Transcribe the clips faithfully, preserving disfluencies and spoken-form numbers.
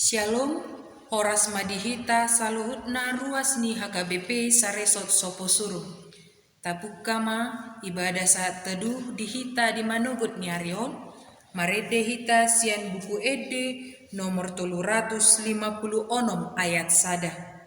Syalom, horas ma di hita saluhutna ruas ni H K B P Saresot Soposurung. Tapungka ma ibadah sahat teduh di hita di manogot ni ari on, marende hita sian Buku Ende nomor tolu ratus lima puluh onom ayat sada.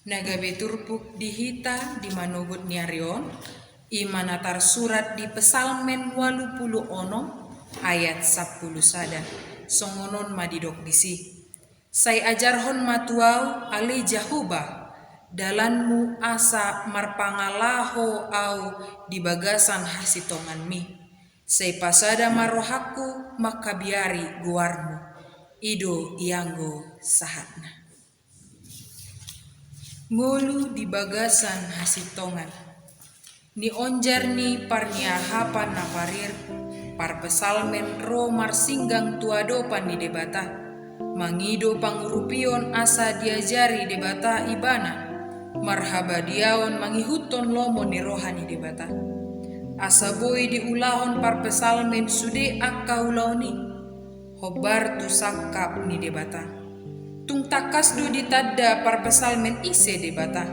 Na gabe turpuk di hita di manogot ni ari on, i ma na tarsurat di Psalmen ualu pulu onom ayat sampulu sada. Songon on ma didok disi: Sai ajarhon ma tu ahu, ale Jahowa, dalanmu, asa marpangalaho ahu di bagasan hasintonganmi. Sai pasada ma rohangku mangkabiari goarmu. I do ianggo sahatna. Ngolu di bagasan hasintongan. Nionjar ni parniahapan na parir, parpsalmen ro marsinggang tu adopan ni Debata, mangido pangurupion asa diajari Debata ibana marhabadiaon mangihuthon lomo ni roha ni Debata. Asa boi diulahon parpsalmen sude angka ulaon i, hombar tu sangkap ni Debata. Tung tangkas do ditanda parpsalmen ise Debata.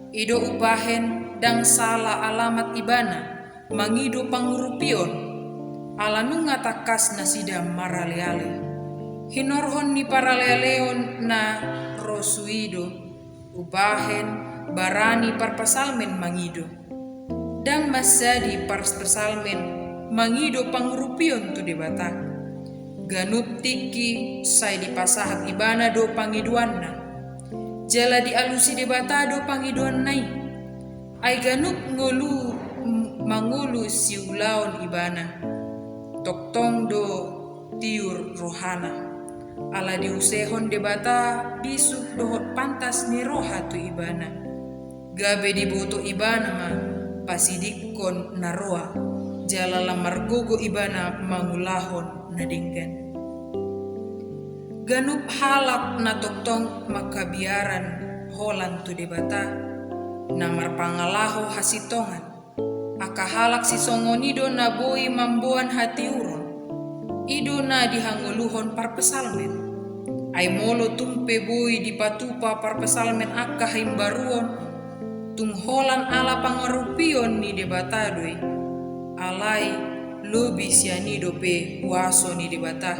I do umbahen ndang sala alamat ibana mangido pangurupion, ala nunga tangkas nasida maraleale. Hinorhon ni paralealeonna ro sude do, umbahen barani parpsalmen mangido. Ndang mansadi parpsalmen mangido pangurupion tu Debata. Ganup tingki sai dipasahat ibana do pangidoanna. Jala dialusi Debata do pangidoanna i. Ai ganup ngolu, mangolu siulaon ibana, tongtong do tiur rohana. Ala diusehon Debata bisuk dohot pantas ni roha tu ibana. Gabe diboto ibana ma pasidingkon na roa, jala lam margogo ibana mangulahon na denggan. Ganup halak na tongtong mangkabiaran holan tu Debata, na marpangalaho hasintongan. Angka halak sisongon i do na boi mamboan hatiuron. I do na dihangoluhon parpsalmen. Ai molo tung pe boi dipatupa parpsalmen angka haimbaruon, tung holan ala pangurupion ni Debata do i. Alai lobi sian i dope huaso ni Debata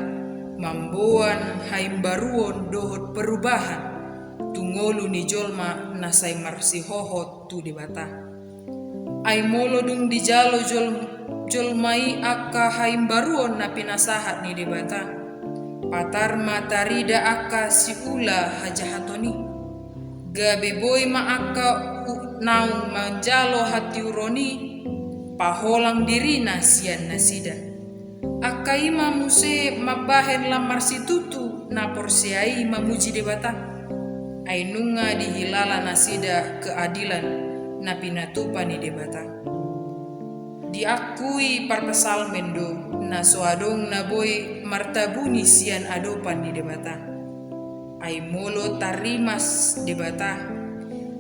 mamboan haimbaruon dohot perubahan tu ngolu ni jolma na sai marsihohot tu Debata. Ai molo dung dijalo jol-, jolma i angka haimbaruon na pinasahat ni Debata, patar ma tarida angka siula hajahaton i. Gabe boi ma angka u-, naung manjalo hatiuron i paholang dirina sian nasida. Angka i ma muse mambahen lam marsitutu na porsea i mamuji Debata. Ai nunga dihilala nasida keadilan na pinatupa ni Debata. Diakui parpsalmen do na so adong na boi martabuni sian adopan ni Debata. Ai molo tarimas Debata,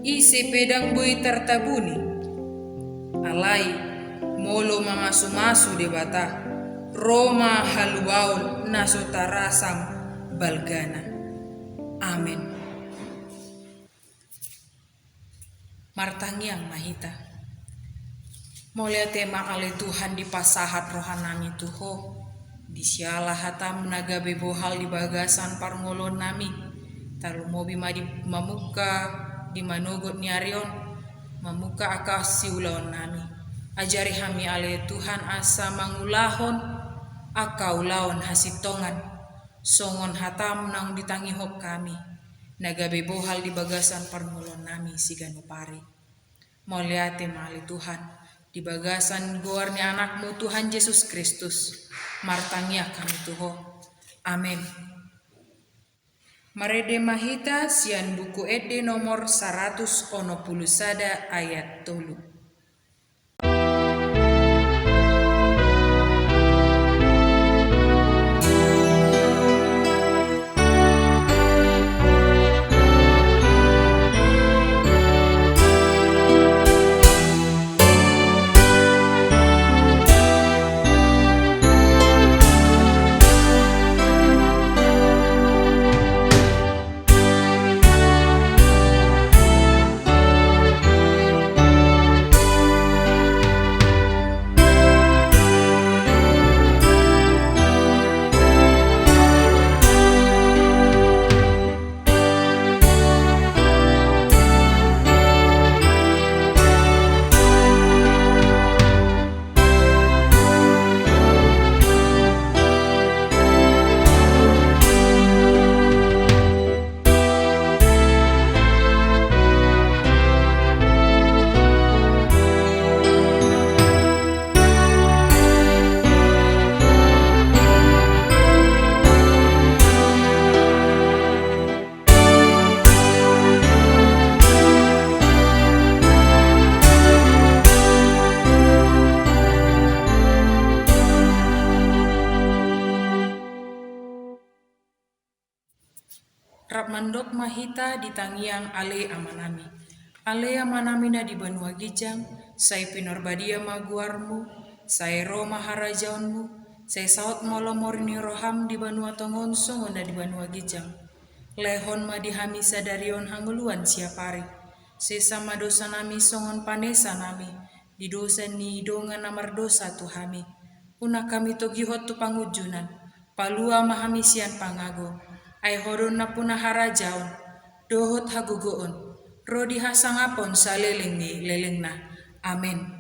ise pe ndang boi tartabuni. Alai, molo mamasumasu Debata, ro ma haluaon na so tarasam balgana. Amen. Martangiang ma hita. Mauliate ma ale Tuhan dipasahat rohanami tu Ho, di siala hataM na gabe bohal di bagasan parngoluonnami, tarlumobi ma di mamungka di manogot ni ari on, mamungka angka siulaonnami. Ajari hami ale Tuhan asa mangulahon angka ulaon hasintongan, songon hataM naung ditangihon hami, na gabe bohal di bagasan parngoluonnami siganup ari. Mauliate ma ale Tuhan, di bagasan goar ni AnakMu Tuhan Jesus Kristus, martangiang hami tu Ho. Amen. Marende ma hita sian Buku Ende nomor saratus onom pulu sada ayat tolu. Rap mandok ma hita di tangiang Ale Amanami. Ale Amanami na di banua ginjang, sai pinarbadia ma goarMu, sai ro ma harajaonMu, sai saut ma lomo ni rohaM di banua tonga on songon na di banua ginjang. Lehon ma di hami sadari on hangoluan siapari. Sesa ma dosanami songon panesanami di dosa ni dongan na mardosa tu hami. Unang hami togihon tu pangunjunan, palua ma hami sian pangago. Ai Ho do nampuna harajaon, dohot hagogoon, ro di hasangapon saleleng ni lelengna. Amen.